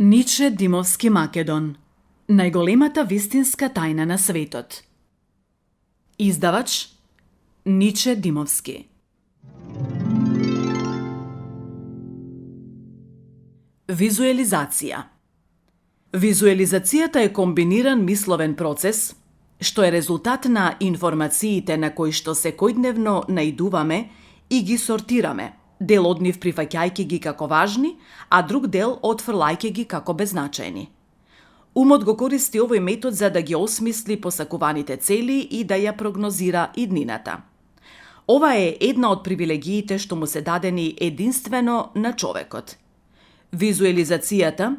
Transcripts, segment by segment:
Ниче Димовски Македон. Најголемата вистинска тајна на светот. Издавач Ниче Димовски. Визуелизација. Визуелизацијата е комбиниран мисловен процес, што е резултат на информациите на кои што секојдневно наидуваме и ги сортираме, дел од нив прифаќајќи ги како важни, а друг дел отфрлајќи ги како беззначајни. Умот го користи овој метод за да ги осмисли посакуваните цели и да ја прогнозира иднината. Ова е една од привилегиите што му се дадени единствено на човекот. Визуелизацијата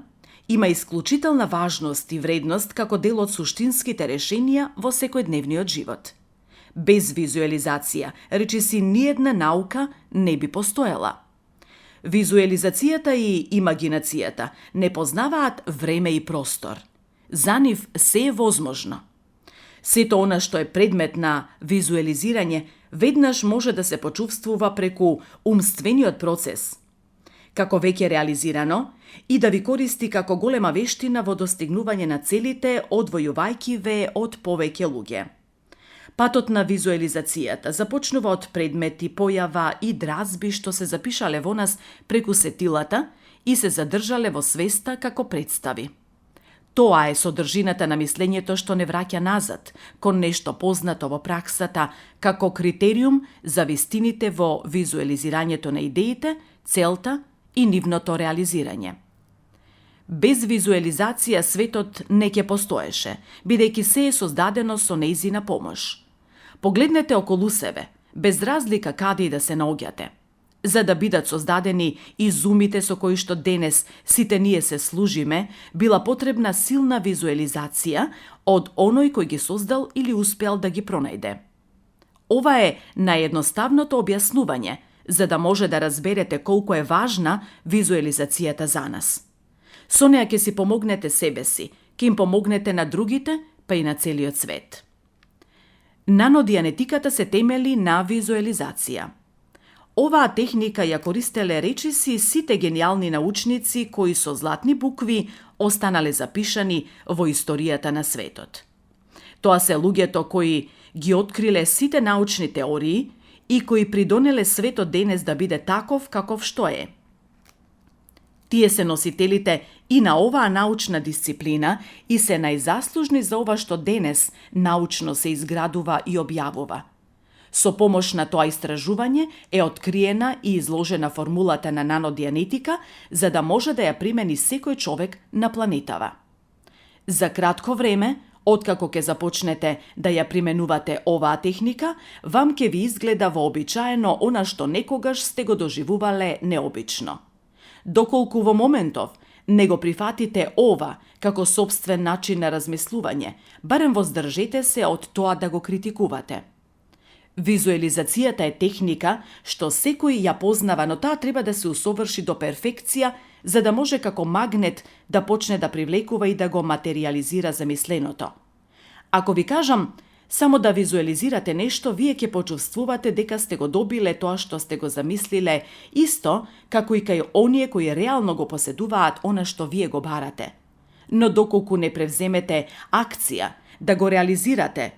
има исклучителна важност и вредност како дел од суштинските решенија во секојдневниот живот. Без визуелизација, речиси, ниедна наука не би постоела. Визуелизацијата и имагинацијата не познаваат време и простор. За нив се е возможно. Сето она што е предмет на визуелизирање веднаш може да се почувствува преку умствениот процес, како веќе реализирано, и да ви користи како голема вештина во достигнување на целите, одвојувајќи ве од повеќе луѓе. Патот на визуелизацијата започнува од предмети, појава и дразби што се запишале во нас преку сетилата и се задржале во свеста како представи. Тоа е содржината на мислењето што не враќа назад, кон нешто познато во праксата, како критериум за вистините во визуелизирањето на идеите, целта и нивното реализирање. Без визуелизација светот не ќе постоеше, бидејќи се е создадено со нејзина помош. Погледнете околу себе, без разлика каде и да се наоѓате. За да бидат создадени изумите со кои што денес сите ние се служиме, била потребна силна визуелизација од оној кој ги создал или успел да ги пронајде. Ова е наједноставното објаснување, за да може да разберете колку е важна визуелизацијата за нас. Со неа ќе си помогнете себе си, ќе им помогнете на другите, па и на целиот свет. Нанодианетиката се темели на визуелизација. Оваа техника ја користеле речиси сите гениални научници кои со златни букви останале запишани во историјата на светот. Тоа се луѓето кои ги откриле сите научни теории и кои придонеле светот денес да биде таков каков што е. Тие се носителите и на оваа научна дисциплина и се најзаслужни за ова што денес научно се изградува и објавува. Со помош на тоа истражување е откриена и изложена формулата на нанодианетика за да може да ја примени секој човек на планетава. За кратко време, откако ќе започнете да ја применувате оваа техника, вам ќе ви изгледа вообичаено она што некогаш сте го доживувале необично. Доколку во моментов не го прифатите ова како сопствен начин на размислување, барем воздржете се од тоа да го критикувате. Визуелизацијата е техника што секој ја познава, но таа треба да се усоврши до перфекција, за да може како магнет да почне да привлекува и да го материјализира замисленото. Ако ви кажам само да визуелизирате нешто, вие ќе почувствувате дека сте го добиле тоа што сте го замислиле, исто како и кај оние кои реално го поседуваат она што вие го барате. Но доколку не превземете акција да го реализирате,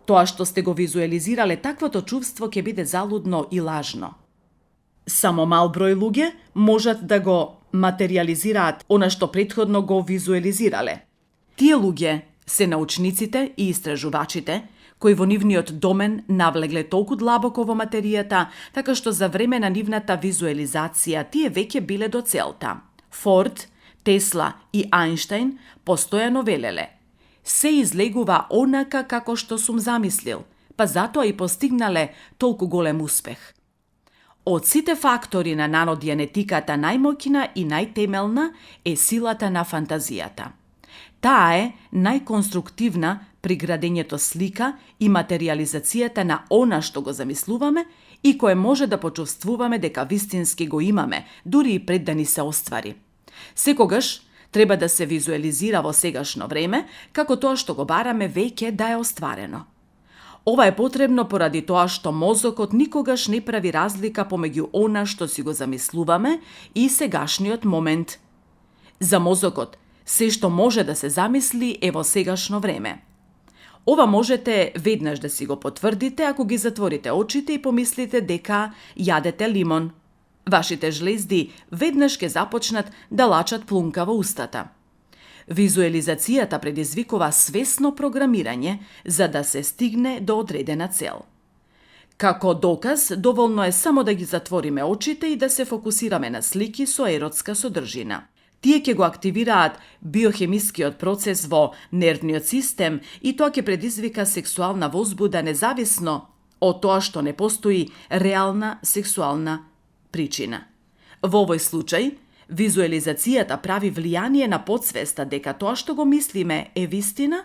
тоа што сте го визуелизирале, таквото чувство ќе биде залудно и лажно. Само мал број луѓе можат да го материјализираат она што претходно го визуелизирале. Тие луѓе се научниците и истражувачите, кои во нивниот домен навлегле толку длабоко во материјата, така што за време на нивната визуелизација тие веќе биле до целта. Форд, Тесла и Ајнштајн постојано велеле: се излегува онака како што сум замислил, па затоа и постигнале толку голем успех. Од сите фактори на нанодианетиката најмоќна и најтемелна е силата на фантазијата. Таа е најконструктивна при градењето слика и материјализацијата на она што го замислуваме и кое може да почувствуваме дека вистински го имаме, дури и пред да ни се оствари. Секогаш треба да се визуелизира во сегашно време, како тоа што го бараме веќе да е остварено. Ова е потребно поради тоа што мозокот никогаш не прави разлика помеѓу она што си го замислуваме и сегашниот момент. За мозокот, се што може да се замисли е во сегашно време. Ова можете веднаш да си го потврдите ако ги затворите очите и помислите дека јадете лимон. Вашите жлезди веднаш ќе започнат да лачат плунка во устата. Визуелизацијата предизвикува свесно програмирање за да се стигне до одредена цел. Како доказ, доволно е само да ги затвориме очите и да се фокусираме на слики со еротска содржина. Тие ќе го активираат биохемискиот процес во нервниот систем и тоа ќе предизвика сексуална возбуда независно од тоа што не постои реална сексуална причина. Во овој случај, визуелизацијата прави влијание на подсвеста дека тоа што го мислиме е вистина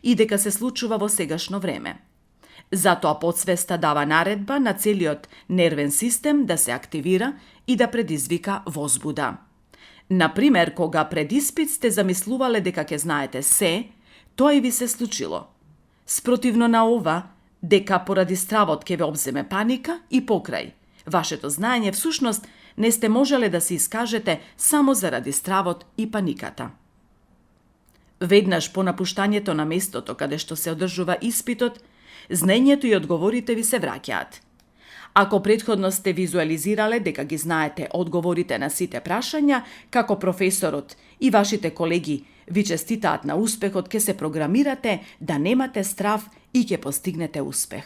и дека се случува во сегашно време. Затоа подсвеста дава наредба на целиот нервен систем да се активира и да предизвика возбуда. Например, кога пред испит сте замислувале дека ќе знаете се, тоа и ви се случило. Спротивно на ова, дека поради стравот ќе ве обземе паника и покрај. Вашето знаење всушност не сте можеле да се искажете само заради стравот и паниката. Веднаш по напуштањето на местото каде што се одржува испитот, знаењето и одговорите ви се враќаат. Ако претходно сте визуализирале дека ги знаете одговорите на сите прашања, како професорот и вашите колеги ви честитаат на успехот, ќе се програмирате да немате страв и ќе постигнете успех.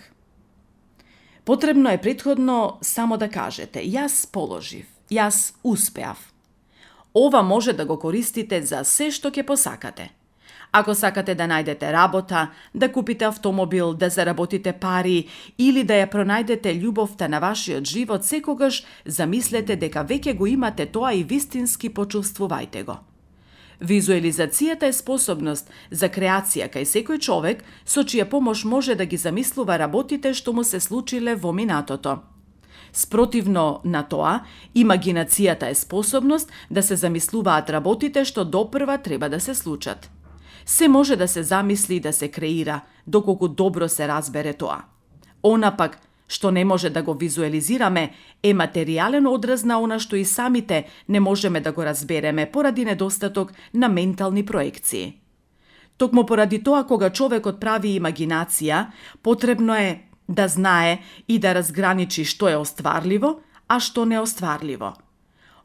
Потребно е претходно само да кажете «Јас положив», «Јас успеав». Ова може да го користите за се што ќе посакате. Ако сакате да најдете работа, да купите автомобил, да заработите пари или да ја пронајдете љубовта на вашиот живот, секогаш замислете дека веќе го имате тоа и вистински почувствувајте го. Визуелизацијата е способност за креација кај секој човек со чија помош може да ги замислува работите што му се случиле во минатото. Спротивно на тоа, имагинацијата е способност да се замислуваат работите што допрва треба да се случат. Се може да се замисли и да се креира, доколку добро се разбере тоа. Она пак, што не може да го визуализираме, е материјален одраз на она што и самите не можеме да го разбереме поради недостаток на ментални проекции. Токму поради тоа, кога човекот прави имагинација, потребно е да знае и да разграничи што е остварливо, а што неостварливо.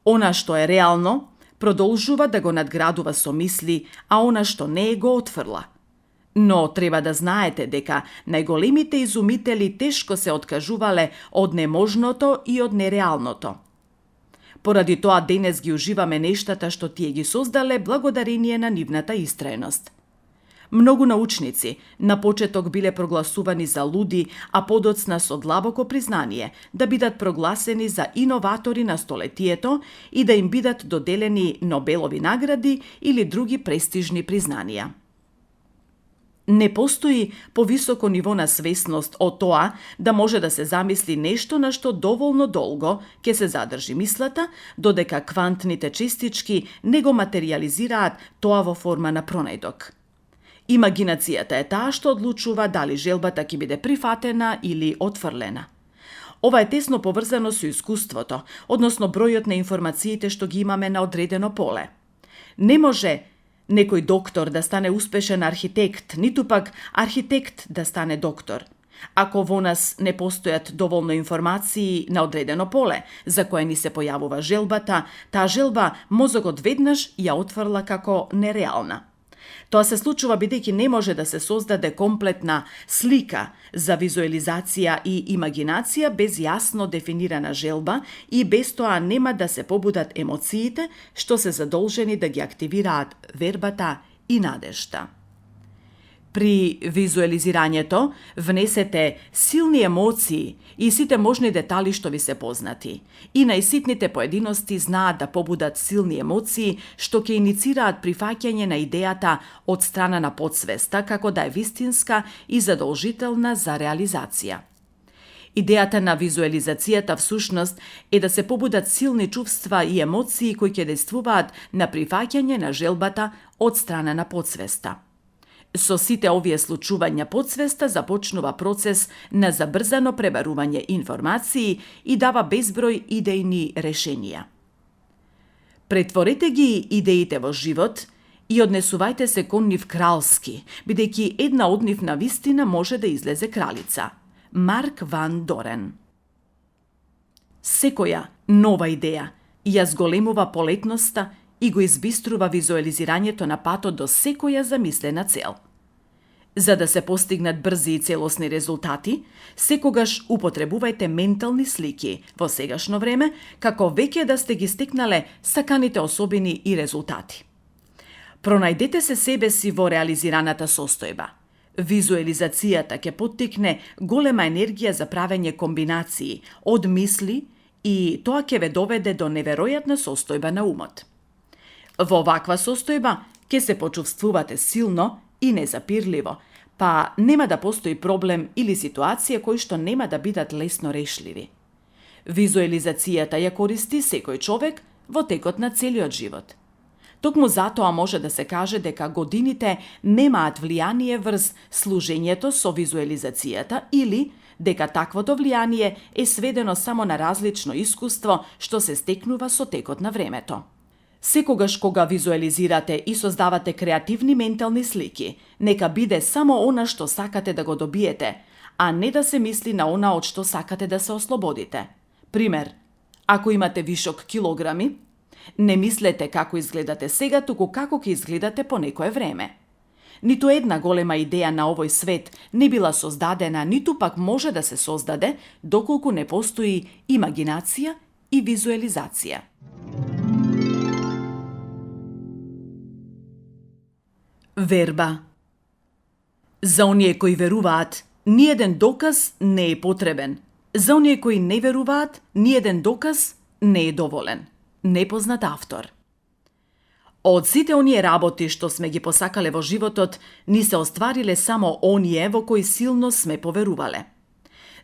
Она што е реално, продолжува да го надградува со мисли, а она што не е го отфрла. Но треба да знаете дека најголемите изумители тешко се откажувале од неможното и од нереалното. Поради тоа денес ги уживаме нештата што тие ги создале благодарение на нивната истраеност. Многу научници на почеток биле прогласувани за луди, а подоцна со длабоко признание да бидат прогласени за иноватори на столетието и да им бидат доделени Нобелови награди или други престижни признанија. Не постои повисоко ниво на свесност од тоа да може да се замисли нешто на што доволно долго ќе се задржи мислата, додека квантните честички не го материјализираат тоа во форма на пронајдок. Имагинацијата е таа што одлучува дали желбата ќе биде прифатена или отфрлена. Ова е тесно поврзано со искуството, односно бројот на информациите што ги имаме на одредено поле. Не може некој доктор да стане успешен архитект, ниту пак архитект да стане доктор, ако во нас не постојат доволно информации на одредено поле, за кое ни се појавува желбата, таа желба мозокот веднаш ја отфрла како нереална. Тоа се случува бидејќи не може да се создаде комплетна слика за визуализација и имагинација без јасно дефинирана желба и без тоа нема да се побудат емоциите што се задолжени да ги активираат вербата и надежта. При визуализирањето внесете силни емоции и сите можни детали што ви се познати. И најситните поединости знаат да побудат силни емоции што ќе иницираат прифаќање на идејата од страна на подсвеста како да е вистинска и задолжителна за реализација. Идејата на визуализацијата всушност е да се побудат силни чувства и емоции кои ќе действуваат на прифаќање на желбата од страна на подсвеста. Со сите овие случувања подсвеста започнува процес на забрзано пребарување информации и дава безброј идејни решенија. Претворете ги идеите во живот и однесувајте се кон нив кралски, бидејќи една од нив на вистина може да излезе кралица. Марк Ван Дорен. Секоја нова идеја ја зголемува полетноста и го избиструва визуализирањето на патот до секоја замислена цел. За да се постигнат брзи и целосни резултати, секогаш употребувајте ментални слики во сегашно време, како веќе да сте ги стекнале саканите особини и резултати. Пронајдете се себе си во реализираната состојба. Визуализацијата ќе поттикне голема енергија за правење комбинации од мисли и тоа ќе ве доведе до неверојатна состојба на умот. Во ваква состојба ќе се почувствувате силно и незапирливо, па нема да постои проблем или ситуација кои што нема да бидат лесно решливи. Визуализацијата ја користи секој човек во текот на целиот живот. Токму затоа може да се каже дека годините немаат влијание врз служењето со визуализацијата или дека таквото влијание е сведено само на различно искуство што се стекнува со текот на времето. Секогаш кога визуализирате и создавате креативни ментални слики, нека биде само она што сакате да го добиете, а не да се мисли на она од што сакате да се ослободите. Пример, ако имате вишок килограми, не мислете како изгледате сега, туку како ќе изгледате по некое време. Ниту една голема идеја на овој свет не била создадена, ниту пак може да се создаде, доколку не постои имагинација и визуализација. Верба. За оние кои веруваат, ниеден доказ не е потребен. За оние кои не веруваат, ниеден доказ не е доволен. Непознат автор. Од сите оние работи што сме ги посакале во животот, ни се оствариле само оние во кои силно сме поверувале.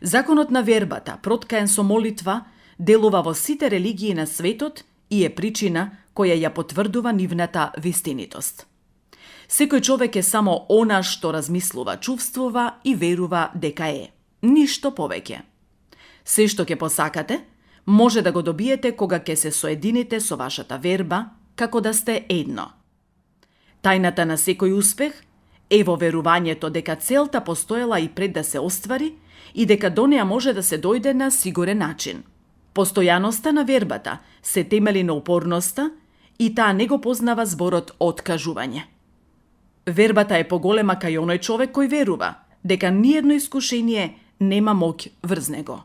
Законот на вербата, проткаен со молитва, делува во сите религии на светот и е причина која ја потврдува нивната вистинитост. Секој човек е само она што размислува, чувствува и верува дека е. Ништо повеќе. Се што ќе посакате, може да го добиете кога ќе се соедините со вашата верба, како да сте едно. Тајната на секој успех е во верувањето дека целта постоела и пред да се оствари и дека до неа може да се дојде на сигурен начин. Постојаноста на вербата се темели на упорноста и таа не го познава зборот откажување. Вербата е поголема кај оној човек кој верува дека ниедно искушение нема моќ врз него.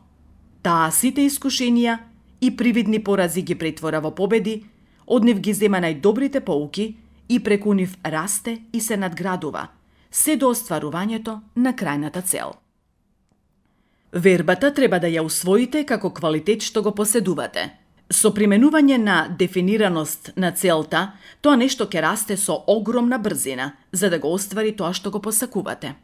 Таа сите искушенија и привидни порази ги претвора во победи, од нив ги зема најдобрите поуки и преку нив расте и се надградува, се до остварувањето на крајната цел. Вербата треба да ја усвоите како квалитет што го поседувате. Со применување на дефинираност на целта, тоа нешто ќе расте со огромна брзина, за да го оствари тоа што го посакувате.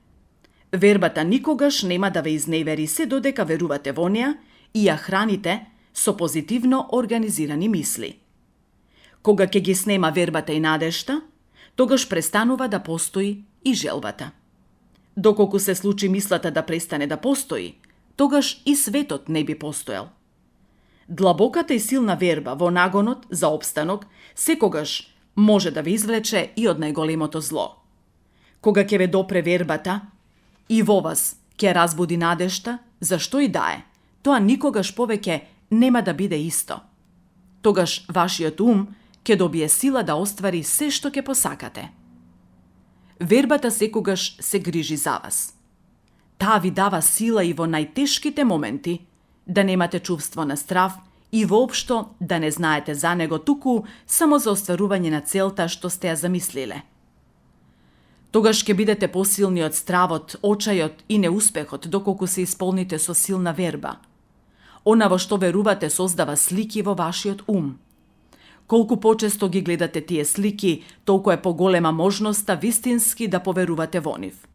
Вербата никогаш нема да ве изневери се додека верувате во неа и ја храните со позитивно организирани мисли. Кога ќе ги снема вербата и надежта, тогаш престанува да постои и желбата. Доколку се случи мислата да престане да постои, тогаш и светот не би постоел. Длабоката и силна верба во нагонот за опстанок секогаш може да ве извлече и од најголемото зло. Кога ќе ве допре вербата, и во вас ќе разбуди надежта, за што и да е, тоа никогаш повеќе нема да биде исто. Тогаш вашиот ум ќе добие сила да оствари се што ќе посакате. Вербата секогаш се грижи за вас. Таа ви дава сила и во најтешките моменти, да немате чувство на страв и воопшто да не знаете за него, туку само за остварување на целта што сте ја замислиле. Тогаш ќе бидете посилни од стравот, очајот и неуспехот доколку се исполните со силна верба. Она во што верувате создава слики во вашиот ум. Колку почесто ги гледате тие слики, толку е поголема можноста вистински да поверувате во нив.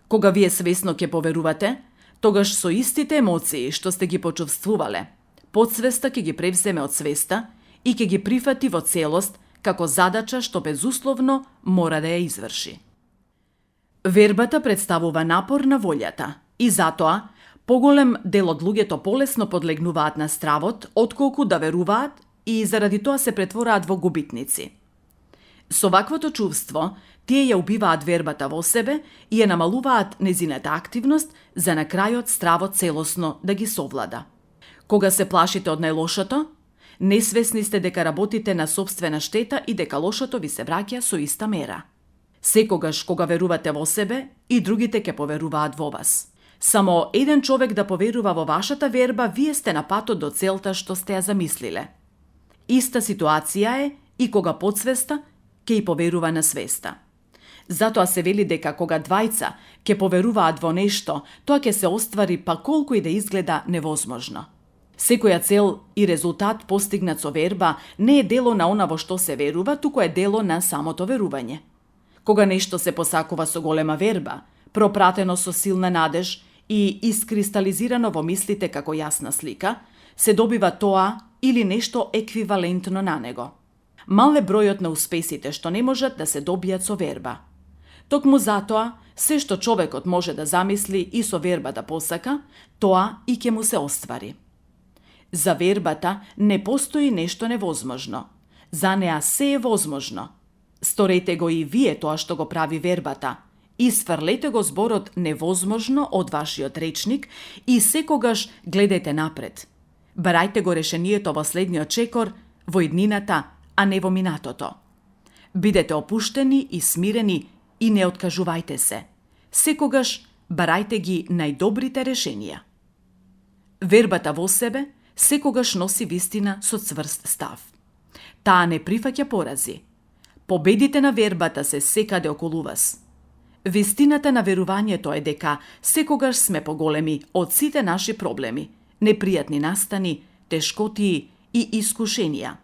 Кога вие свесно ќе поверувате, тогаш со истите емоции што сте ги почувствувале, подсвеста ќе ги превземе од свеста и ќе ги прифати во целост како задача што безусловно мора да ја изврши. Вербата представува напор на волјата и затоа поголем дел од луѓето полесно подлегнуваат на стравот отколку да веруваат и заради тоа се претвораат во губитници. Со ваквото чувство, тие ја убиваат вербата во себе и ја намалуваат незината активност за на крајот стравот целосно да ги совлада. Кога се плашите од најлошото, несвесни сте дека работите на собствена штета и дека лошото ви се враќа со иста мера. Секогаш кога верувате во себе, и другите ќе поверуваат во вас. Само еден човек да поверува во вашата верба, вие сте на патот до целта што сте ја замислиле. Иста ситуација е и кога подсвеста ќе и поверува на свеста. Затоа се вели дека кога двајца ќе поверуваат во нешто, тоа ќе се оствари па колку и да изгледа невозможно. Секоја цел и резултат постигнат со верба не е дело на она во што се верува, туку е дело на самото верување. Кога нешто се посакува со голема верба, пропратено со силна надеж и искристализирано во мислите како јасна слика, се добива тоа или нешто еквивалентно на него. Мал е бројот на успесите што не можат да се добијат со верба. Токму затоа, се што човекот може да замисли и со верба да посака, тоа и ќе му се оствари. За вербата не постои нешто невозможно. За неа се е возможно. Сторете го и вие тоа што го прави вербата. Исфрлете го зборот невозможно од вашиот речник и секогаш гледайте напред. Барајте го решението во следниот чекор, во иднината, а не во минатото. Бидете опуштени и смирени и не откажувајте се. Секогаш барајте ги најдобрите решенија. Вербата во себе секогаш носи вистина со цврст став. Таа не прифаќа порази. Победите на вербата се секаде околу вас. Вистината на верувањето е дека секогаш сме поголеми од сите наши проблеми, непријатни настани, тешкотии и искушенија.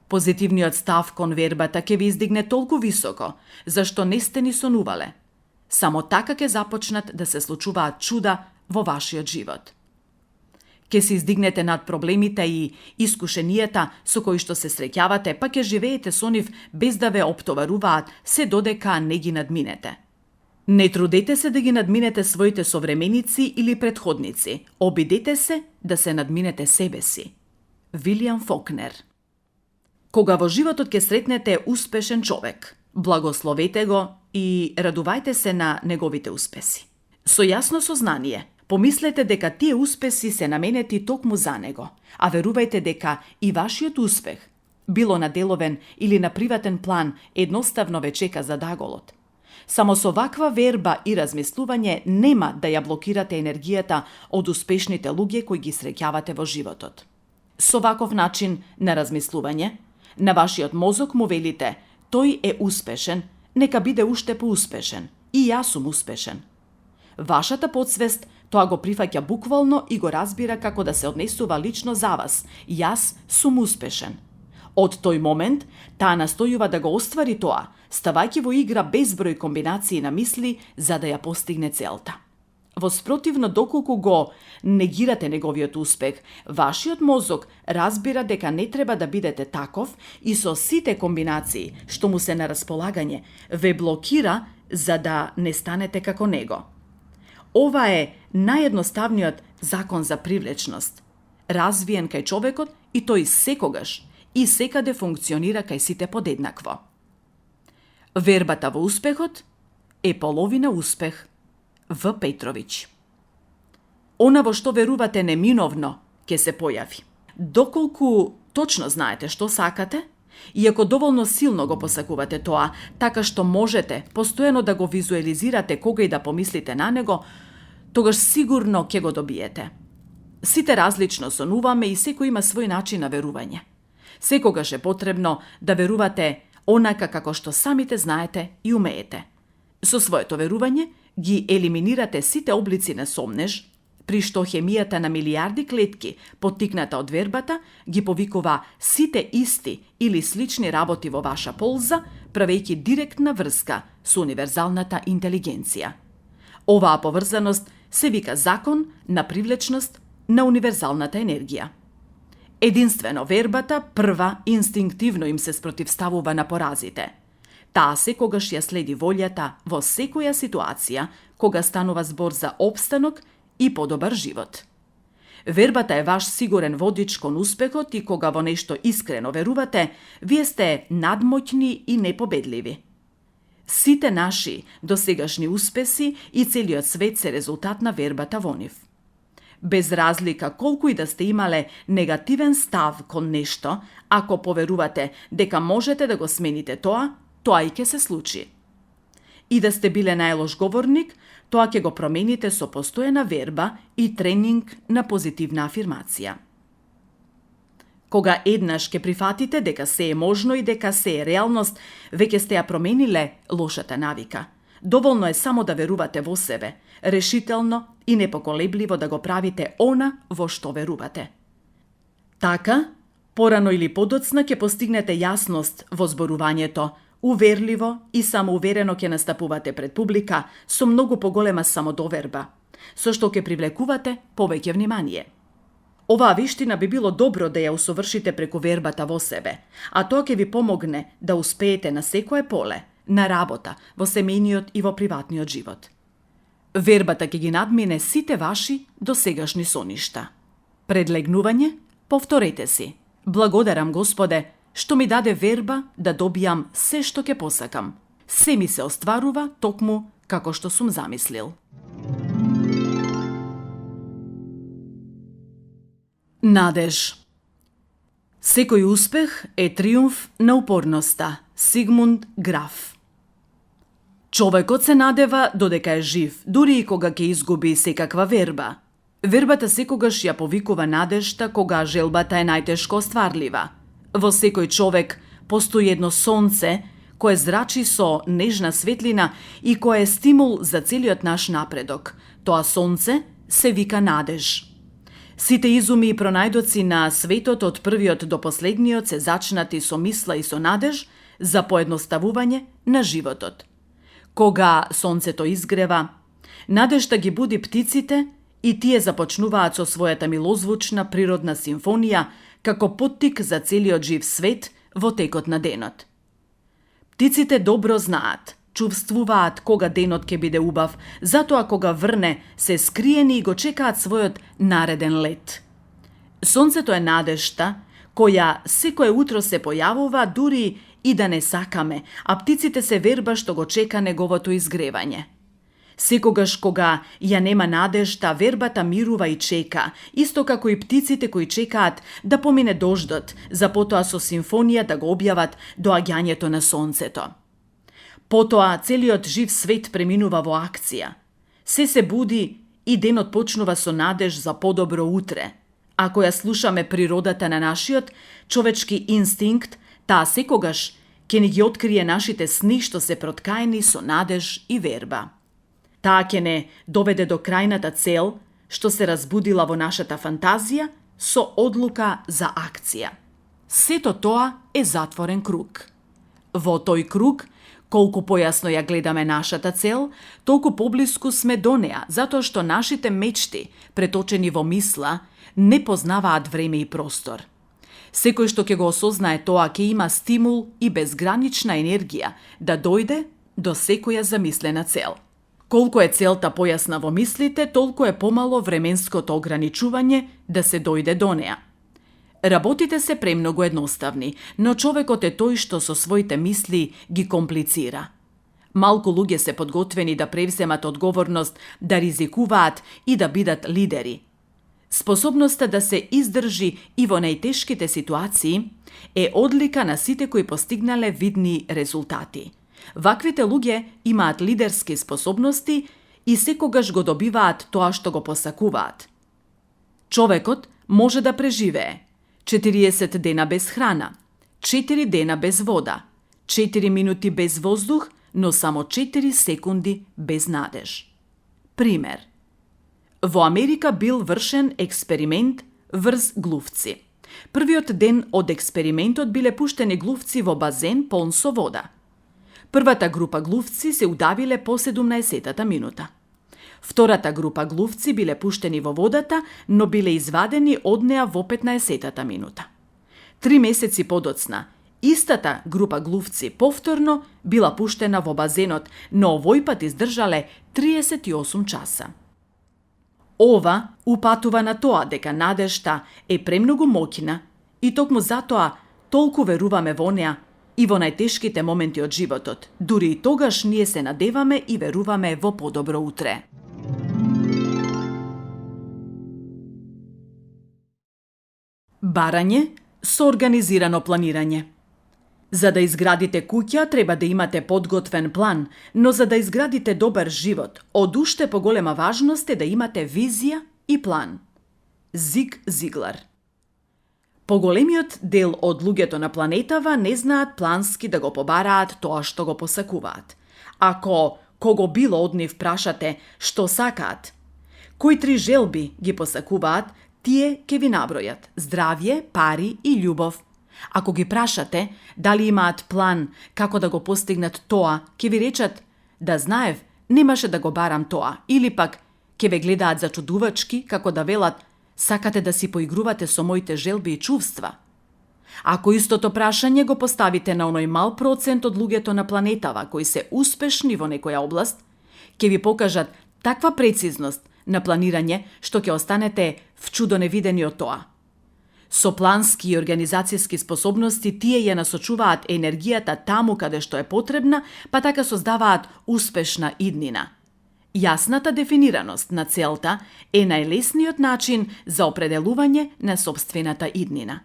Позитивниот став кон вербата ќе ви издигне толку високо, зашто не сте ни сонувале. Само така ќе започнат да се случуваат чуда во вашиот живот. Ќе се издигнете над проблемите и искушенијата со кои што се среќавате, па ќе живеете со нив без да ве оптоваруваат се додека не ги надминете. Не трудете се да ги надминете своите современици или претходници. Обидете се да се надминете себе си. Вилијам Фокнер. Кога во животот ќе сретнете успешен човек, благословете го и радувајте се на неговите успеси. Со јасно сознание, помислете дека тие успеси се наменети токму за него, а верувајте дека и вашиот успех, било на деловен или на приватен план, едноставно ве чека за даголот. Само со ваква верба и размислување нема да ја блокирате енергијата од успешните луѓе кои ги среќавате во животот. Со ваков начин на размислување, на вашиот мозок му велите, тој е успешен, нека биде уште поуспешен, и јас сум успешен. Вашата подсвест тоа го прифаќа буквално и го разбира како да се однесува лично за вас. Јас сум успешен. Од тој момент, таа настојува да го оствари тоа, ставајќи во игра безброј комбинации на мисли за да ја постигне целта. Воспротивно, доколку го негирате неговиот успех, вашиот мозок разбира дека не треба да бидете таков и со сите комбинации што му се на располагање ве блокира за да не станете како него. Ова е наједноставниот закон за привлечност, развиен кај човекот и тој секогаш и секаде функционира кај сите подеднакво. Вербата во успехот е половина успех. В. Петровиќ. Она во што верувате неминовно ќе се појави. Доколку точно знаете што сакате, и ако доволно силно го посакувате тоа, така што можете постојано да го визуализирате кога и да помислите на него, тогаш сигурно ќе го добиете. Сите различно сонуваме и секој има свој начин на верување. Секогаш е потребно да верувате онака како што самите знаете и умеете. Со своето верување ги елиминирате сите облици на сомнеж, при што хемијата на милиарди клетки, поттикната од вербата, ги повикува сите исти или слични работи во ваша полза, правејќи директна врска со универзалната интелигенција. Оваа поврзаност се вика закон на привлечност на универзалната енергија. Единствено вербата прва инстинктивно им се спротивставува на поразите. Таа секогаш ја следи волјата во секоја ситуација кога станува збор за опстанок и подобар живот. Вербата е ваш сигурен водич кон успехот и кога во нешто искрено верувате, вие сте надмоќни и непобедливи. Сите наши досегашни успеси и целиот свет се резултат на вербата во нив. Без разлика колку и да сте имале негативен став кон нешто, ако поверувате дека можете да го смените тоа и ќе се случи. И да сте биле најлош говорник, тоа ќе го промените со постојана верба и тренинг на позитивна афирмација. Кога еднаш ќе прифатите дека се е можно и дека се е реалност, веќе сте ја промениле лошата навика. Доволно е само да верувате во себе, решително и непоколебливо да го правите она во што верувате. Така, порано или подоцна ќе постигнете јасност во зборувањето, уверливо и самоуверено ќе настапувате пред публика со многу поголема самодоверба, со што ќе привлекувате повеќе внимание. Оваа виштина би било добро да ја усовршите преку вербата во себе, а тоа ќе ви помогне да успеете на секое поле, на работа, во семејниот и во приватниот живот. Вербата ќе ги надмине сите ваши досегашни соништа. Пред легнување, повторете си: благодарам Господе, што ми даде верба да добијам се што ќе посакам. Се ми се остварува токму како што сум замислил. Надеж. Секој успех е триумф на упорноста. Сигмунд Граф. Човекот се надева додека е жив, дури и кога ќе изгуби секаква верба. Вербата секогаш ја повикува надежта кога желбата е најтешко остварлива. Во секој човек постои едно сонце кое зрачи со нежна светлина и кое е стимул за целиот наш напредок. Тоа сонце се вика надеж. Сите изуми и пронајдоци на светот од првиот до последниот се зачнати со мисла и со надеж за поедноставување на животот. Кога сонцето изгрева, надежта ги буди птиците и тие започнуваат со својата милозвучна природна симфонија како поттик за целиот жив свет во текот на денот. Птиците добро знаат, чувствуваат кога денот ќе биде убав, затоа кога врне се скриени и го чекаат својот нареден лет. Сонцето е надежта која секое утро се појавува дури и да не сакаме, а птиците се верба што го чека неговото изгревање. Секогаш кога ја нема надежта, вербата мирува и чека, исто како и птиците кои чекаат да помине дождот, за потоа со симфонија да го објават доаѓањето на сонцето. Потоа целиот жив свет преминува во акција. Се буди и денот почнува со надеж за подобро утре. Ако ја слушаме природата на нашиот човечки инстинкт, таа секогаш ќе ни ги открие нашите сни што се проткаени со надеж и верба. Таа ќе не доведе до крајната цел што се разбудила во нашата фантазија со одлука за акција. Сето тоа е затворен круг. Во тој круг, колку појасно ја гледаме нашата цел, толку поблиску сме до неа, затоа што нашите мечти, преточени во мисла, не познаваат време и простор. Секој што ќе го осознае тоа ќе има стимул и безгранична енергија да дојде до секоја замислена цел. Колку е целта појасна во мислите, толку е помало временското ограничување да се дојде до неа. Работите се премногу едноставни, но човекот е тој што со своите мисли ги комплицира. Малку луѓе се подготвени да превземат одговорност, да ризикуваат и да бидат лидери. Способноста да се издржи и во најтешките ситуации е одлика на сите кои постигнале видни резултати. Ваквите луѓе имаат лидерски способности и секогаш го добиваат тоа што го посакуваат. Човекот може да преживее 40 дена без храна, 4 дена без вода, 4 минути без воздух, но само 4 секунди без надеж. Пример. Во Америка бил вршен експеримент врз глувци. Првиот ден од експериментот биле пуштени глувци во базен полн со вода. Првата група глувци се удавиле по 17-та минута. Втората група глувци биле пуштени во водата, но биле извадени од неа во 15-та минута. 3 месеци подоцна, истата група глувци повторно била пуштена во базенот, но овој пат издржале 38 часа. Ова упатува на тоа дека надежта е премногу моќна и токму затоа толку веруваме во неа и во најтешките моменти од животот. Дури и тогаш ние се надеваме и веруваме во подобро утре. Барање со организирано планирање. За да изградите куќа, треба да имате подготвен план, но за да изградите добар живот, од уште поголема важност е да имате визија и план. Зиг Зиглар. Поголемиот дел од луѓето на планетава не знаат плански да го побараат тоа што го посакуваат. Ако кого било од нив прашате што сакаат, кои 3 желби ги посакуваат, тие ќе ви набројат: здравје, пари и љубов. Ако ги прашате дали имаат план како да го постигнат тоа, ќе ви речат: да знаев, немаше да го барам тоа, или пак ќе ве гледаат зачудувачки како да велат: сакате да си поигрувате со моите желби и чувства. Ако истото прашање го поставите на оној мал процент од луѓето на планетава кои се успешни во некоја област, ќе ви покажат таква прецизност на планирање што ќе останете вчудо невидени од тоа. Со плански и организацијски способности тие ја насочуваат енергијата таму каде што е потребна, па така создаваат успешна иднина. Јасната дефинираност на целта е најлесниот начин за определување на сопствената иднина.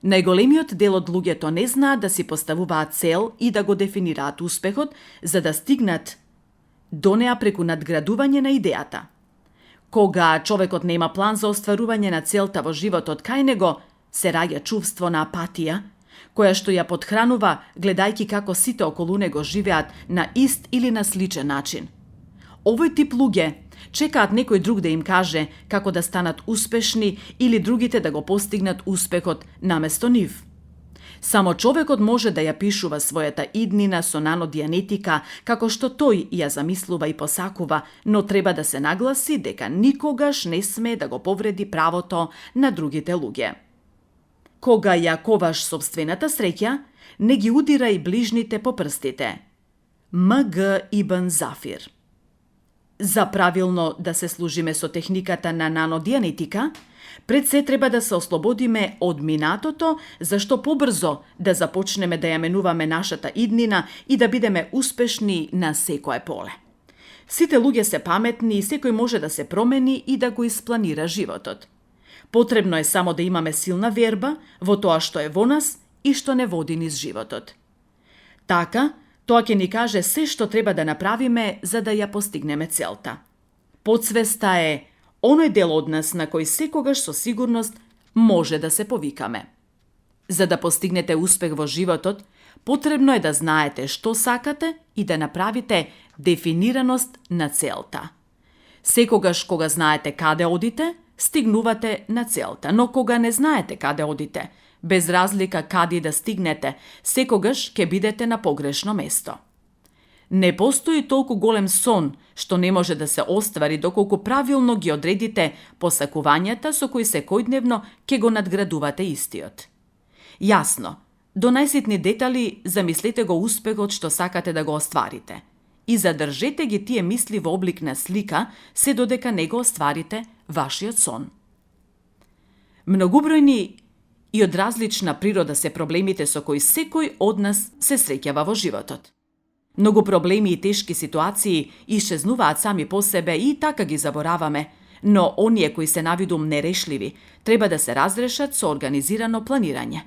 Најголемиот дел од луѓето не знаат да си поставуваат цел и да го дефинираат успехот, за да стигнат до неа преку надградување на идејата. Кога човекот нема план за остварување на целта во животот кај него, се раѓа чувство на апатија, која што ја подхранува гледајќи како сите околу него живеат на ист или на сличен начин. Овој тип луѓе чекаат некој друг да им каже како да станат успешни или другите да го постигнат успехот наместо нив. Само човекот може да ја пишува својата иднина со нанодианетика како што тој ја замислува и посакува, но треба да се нагласи дека никогаш не смее да го повреди правото на другите луѓе. Кога ја коваш сопствената среќа, не ги удирај ближните по прстите. М.Г. Ибн Зафир. За правилно да се служиме со техниката на нанодианетика, пред се треба да се ослободиме од минатото, зашто побрзо да започнеме да ја менуваме нашата иднина и да бидеме успешни на секое поле. Сите луѓе се паметни и секој може да се промени и да го испланира животот. Потребно е само да имаме силна верба во тоа што е во нас и што не води низ животот. Така, тоа ќе ни каже се што треба да направиме за да ја постигнеме целта. Подсвеста е оној дел од нас на кој секогаш со сигурност може да се повикаме. За да постигнете успех во животот, потребно е да знаете што сакате и да направите дефинираност на целта. Секогаш кога знаете каде одите, стигнувате на целта, но кога не знаете каде одите, без разлика каде да стигнете, секогаш ќе бидете на погрешно место. Не постои толку голем сон што не може да се оствари доколку правилно ги одредите посакувањата со кои секојдневно ќе го надградувате истиот. Јасно, до најситни детали замислете го успехот што сакате да го остварите и задржете ги тие мисли во облик на слика се додека не го остварите вашиот сон. Многубројни и од различна природа се проблемите со кои секој од нас се среќава во животот. Многу проблеми и тешки ситуации исчезнуваат сами по себе и така ги забораваме, но оние кои се навидум нерешливи треба да се разрешат со организирано планирање.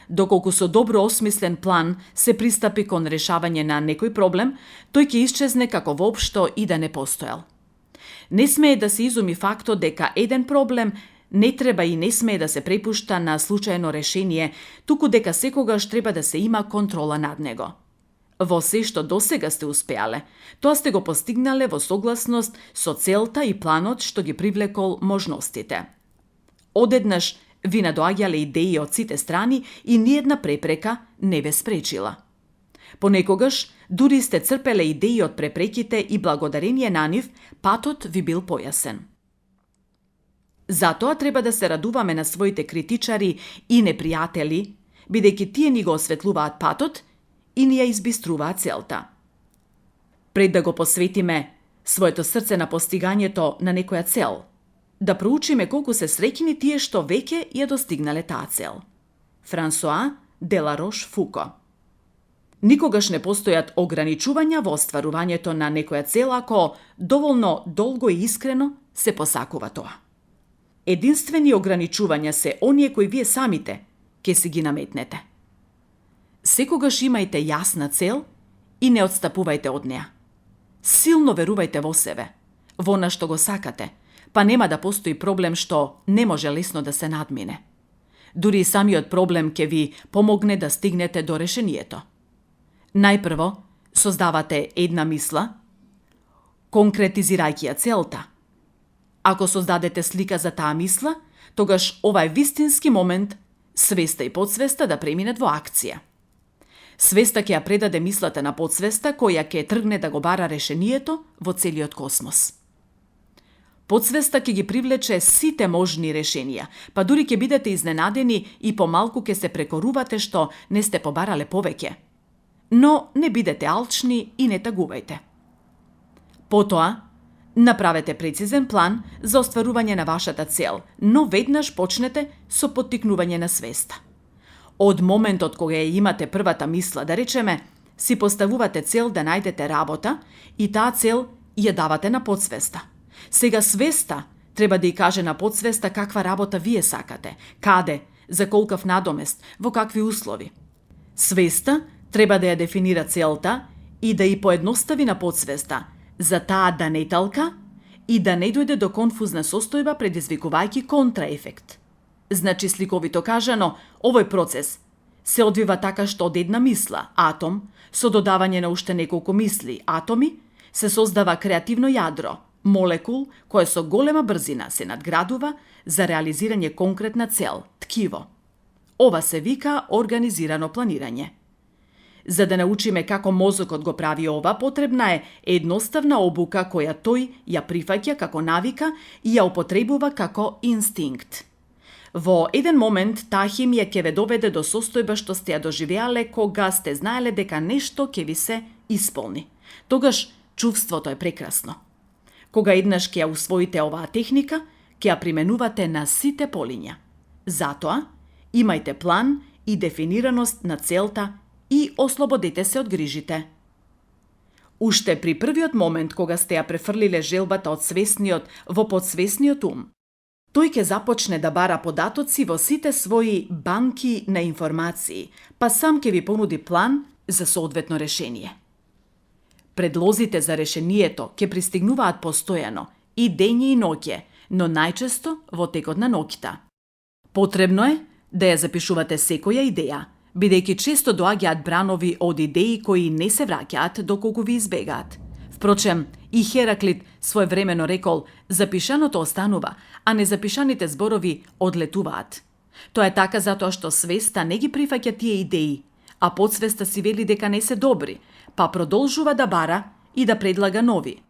Доколку со добро осмислен план се пристапи кон решавање на некој проблем, тој ќе исчезне како воопшто и да не постоел. Не смее да се изуми фактот дека еден проблем не треба и не смее да се препушта на случајно решение, туку дека секогаш треба да се има контрола над него. Во се што досега сте успеале, тоа сте го постигнале во согласност со целта и планот што ги привлекол можностите. Одеднаш ви надоаѓале идеи од сите страни и ниедна препрека не ве спречила. Понекогаш дури сте црпеле идеи од препреките и благодарение на нив патот ви бил појасен. Затоа треба да се радуваме на своите критичари и непријатели, бидејќи тие ни го осветлуваат патот и ни ја избиструваат целта. Пред да го посветиме своето срце на постигањето на некоја цел, да проучиме колку се среќни тие што веќе ја достигнале таа цел. Франсоа Деларош Фуко. Никогаш не постојат ограничувања во остварувањето на некоја цел ако доволно долго и искрено се посакува тоа. Единствени ограничувања се оние кои вие самите ќе си ги наметнете. Секогаш имајте јасна цел и не отстапувајте од неа. Силно верувајте во себе, во она што го сакате, па нема да постои проблем што не може лесно да се надмине. Дури и самиот проблем ќе ви помогне да стигнете до решението. Најпрво, создавате една мисла, конкретизирајќи ја целта. Ако создадете слика за таа мисла, тогаш ова е вистински момент свеста и подсвеста да преминат во акција. Свеста ќе ја предаде мислата на подсвеста, која ќе тргне да го бара решението во целиот космос. Подсвеста ќе ги привлече сите можни решенија, па дури ќе бидете изненадени и помалку ќе се прекорувате што не сте побарале повеќе. Но не бидете алчни и не тагувајте. Потоа, направете прецизен план за остварување на вашата цел, но веднаш почнете со поттикнување на свеста. Од моментот кога ја имате првата мисла, да речеме, си поставувате цел да најдете работа и таа цел ја давате на подсвеста. Сега свеста треба да ја каже на подсвеста каква работа вие сакате, каде, за колкав надомест, во какви услови. Свеста треба да ја дефинира целта и да ја поедностави на подсвеста, за таа да не талка и да не дојде до конфузна состојба предизвикувајќи контраефект. Значи, сликовито кажано, овој процес се одвива така што од една мисла, атом, со додавање на уште неколку мисли, атоми, се создава креативно јадро, молекул, кое со голема брзина се надградува за реализирање конкретна цел, ткиво. Ова се вика организирано планирање. За да научиме како мозокот го прави ова, потребна е едноставна обука која тој ја прифаќа како навика и ја употребува како инстинкт. Во еден момент таа хемија ќе ве доведе до состојба што сте ја доживеале кога сте знаеле дека нешто ќе ви се исполни. Тогаш чувството е прекрасно. Кога еднаш ќе ја усвоите оваа техника, ќе ја применувате на сите полиња. Затоа, имајте план и дефинираност на целта и ослободете се од грижите. Уште при првиот момент кога сте ја префрлиле желбата од свесниот во подсвесниот ум, тој ќе започне да бара податоци во сите своји банки на информации, па сам ќе ви понуди план за соодветно решение. Предлозите за решението ќе пристигнуваат постојано, и дење и ноќе, но најчесто во текот на ноќта. Потребно е да ја запишувате секоја идеја, бидејќи често доаѓаат бранови од идеи кои не се враќаат доколку ви избегаат. Впрочем, и Хераклит своевремено рекол, запишаното останува, а незапишаните зборови одлетуваат. Тоа е така затоа што свеста не ги прифаќа тие идеи, а подсвеста си вели дека не се добри, па продолжува да бара и да предлага нови.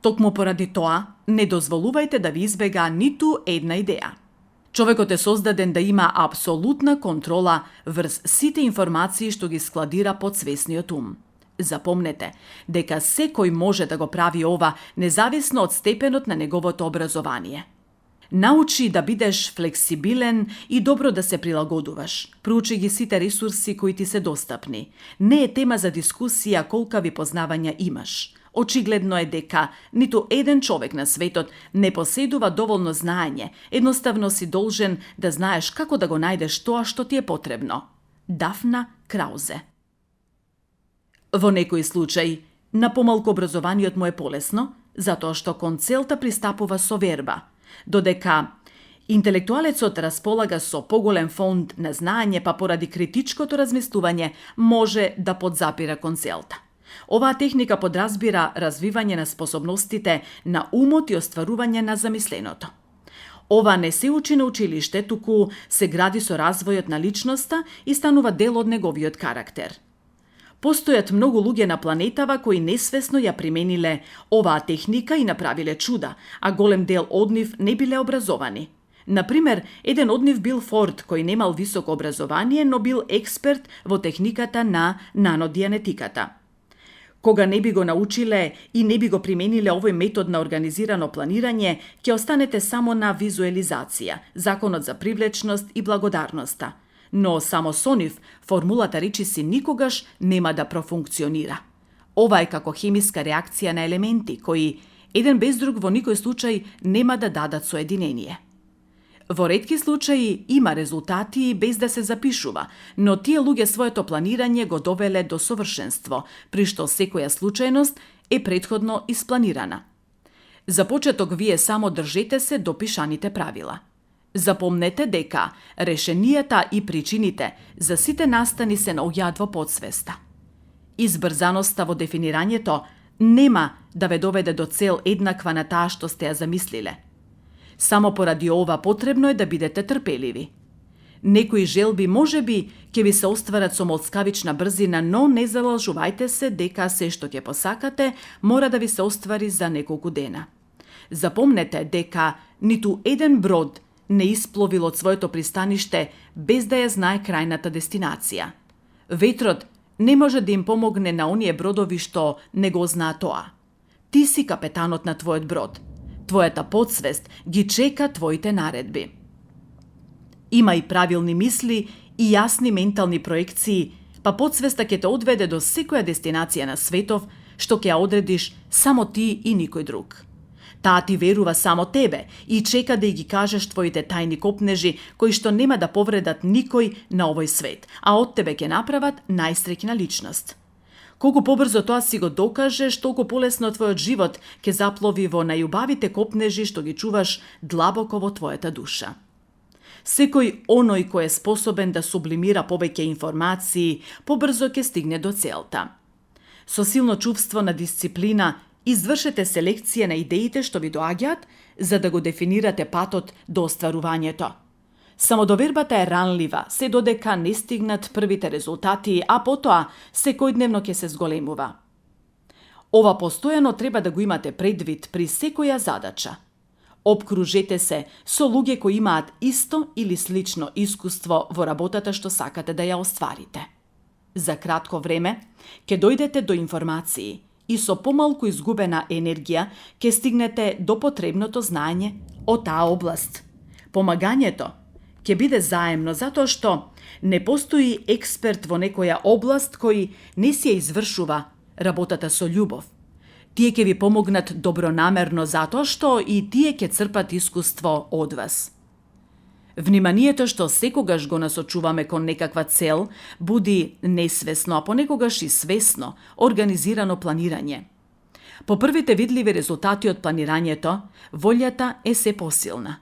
Токму поради тоа, не дозволувајте да ви избега ниту една идеја. Човекот е создаден да има апсолутна контрола врз сите информации што ги складира подсвесниот ум. Запомнете дека секој може да го прави ова независно од степенот на неговото образование. Научи да бидеш флексибилен и добро да се прилагодуваш. Проучи ги сите ресурси кои ти се достапни. Не е тема за дискусија колкави познавања имаш. Очигледно е дека ниту еден човек на светот не поседува доволно знаење. Едноставно си должен да знаеш како да го најдеш тоа што ти е потребно. Дафна Краузе. Во некои случаи, на помалку образованиот му е полесно, затоа што кон целта пристапува со верба, додека интелектуалецот располага со поголем фонд на знаење, па поради критичкото размислување може да подзапира кон целта. Оваа техника подразбира развивање на способностите на умот и остварување на замисленото. Ова не се учи на училиште, туку се гради со развојот на личноста и станува дел од неговиот карактер. Постојат многу луѓе на планетава кои несвесно ја примениле оваа техника и направиле чуда, а голем дел од нив не биле образовани. Например, еден од нив бил Форд, кој немал високо образование, но бил експерт во техниката на нанодианетиката. Кога не би го научиле и не би го примениле овој метод на организирано планирање, ќе останете само на визуелизација, законот за привлечност и благодарноста. Но само со нив формулата речиси никогаш нема да профункционира. Ова е како хемиска реакција на елементи кои еден без друг во никој случај нема да дадат соединение. Во ретки случаи има резултати без да се запишува, но тие луѓе своето планирање го довеле до совршенство, при што секоја случајност е претходно испланирана. За почеток вие само држете се до пишаните правила. Запомнете дека решенијата и причините за сите настани се наоѓаат во подсвеста. Избрзаноста во дефинирањето нема да ве доведе до цел еднаква на таа што сте ја замислиле. Само поради ова потребно е да бидете трпеливи. Некои желби можеби ќе ви се остварат со молцкавична брзина, но не залажувајте се дека се што ќе посакате мора да ви се оствари за неколку дена. Запомнете дека ниту еден брод не испловил од своето пристаниште без да ја знае крајната дестинација. Ветрот не може да им помогне на оние бродови што не го знаат тоа. Ти си капетанот на твојот брод. Твојата подсвест ги чека твоите наредби. Има и правилни мисли и јасни ментални проекции, па подсвеста ќе те одведе до секоја дестинација на светов што ќе ја одредиш само ти и никој друг. Таа ти верува само тебе и чека да ги кажеш твоите тајни копнежи кои што нема да повредат никој на овој свет, а од тебе ќе направат најсреќна личност. Колку побрзо тоа си го докажеш, толку полесно твојот живот ќе заплови во најубавите копнежи што ги чуваш длабоко во твојата душа. Секој оној кој е способен да сублимира повеќе информации, побрзо ќе стигне до целта. Со силно чувство на дисциплина извршете селекција на идеите што ви доаѓаат, за да го дефинирате патот до остварувањето. Самодовербата е ранлива, се додека не стигнат првите резултати, а потоа секојдневно ќе се зголемува. Ова постојано треба да го имате предвид при секоја задача. Обкружете се со луѓе кои имаат исто или слично искуство во работата што сакате да ја остварите. За кратко време ќе дојдете до информации и со помалку изгубена енергија ќе стигнете до потребното знаење од таа област. Помагањето ќе биде заемно затоа што не постои експерт во некоја област кој не си ја извршува работата со љубов. Тие ќе ви помогнат добронамерно затоа што и тие ќе црпат искуство од вас. Вниманието што секогаш го насочуваме кон некаква цел буди несвесно, а понекогаш и свесно, организирано планирање. По првите видливи резултати од планирањето, волјата е се посилна.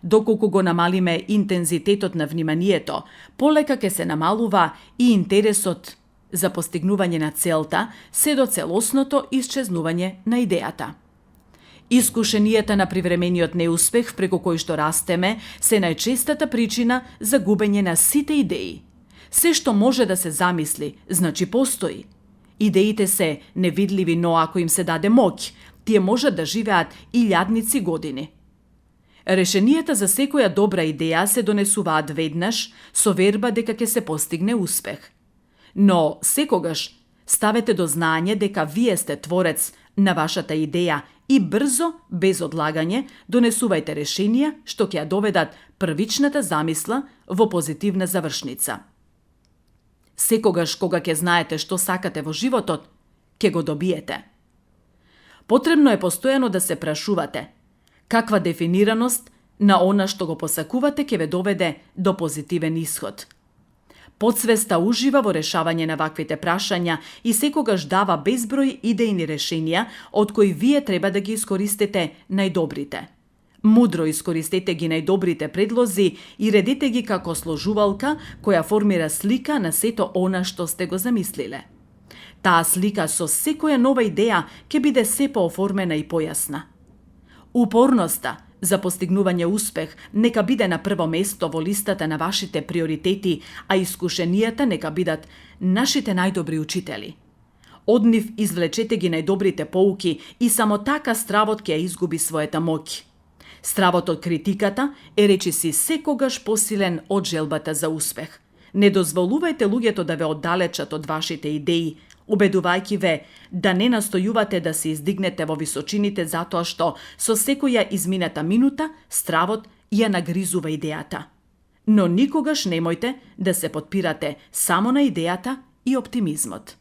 Доколку го намалиме интензитетот на вниманието, полека ќе се намалува и интересот за постигнување на целта, се до целосното исчезнување на идејата. Искушенијата на привремениот неуспех преку кој што растеме се најчестата причина за губење на сите идеи. Се што може да се замисли, значи постои. Идеите се невидливи, но ако им се даде моќ, тие можат да живеат илјадници години. Решенијата за секоја добра идеја се донесуваат веднаш со верба дека ќе се постигне успех. Но секогаш ставете до знаење дека вие сте творец на вашата идеја и брзо, без одлагање, донесувајте решенија што ќе ја доведат првичната замисла во позитивна завршница. Секогаш кога ќе знаете што сакате во животот, ќе го добиете. Потребно е постојано да се прашувате каква дефинираност на она што го посакувате ќе ве доведе до позитивен исход. Подсвеста ужива во решавање на ваквите прашања и секогаш дава безброј идејни решенија од кои вие треба да ги искористите најдобрите. Мудро искористете ги најдобрите предлози и редете ги како сложувалка која формира слика на сето она што сте го замислиле. Таа слика со секоја нова идеја ќе биде се пооформена и појасна. Упорноста за постигнување успех нека биде на прво место во листата на вашите приоритети, а искушенијата нека бидат нашите најдобри учители. Од нив извлечете ги најдобрите поуки и само така стравот ќе изгуби својата моќ. Стравот од критиката е речиси секогаш посилен од желбата за успех. Не дозволувајте луѓето да ве оддалечат од вашите идеи, убедувајќи ве да не настојувате да се издигнете во височините затоа што со секоја измината минута стравот ја нагризува идејата. Но никогаш немојте да се потпирате само на идејата и оптимизмот.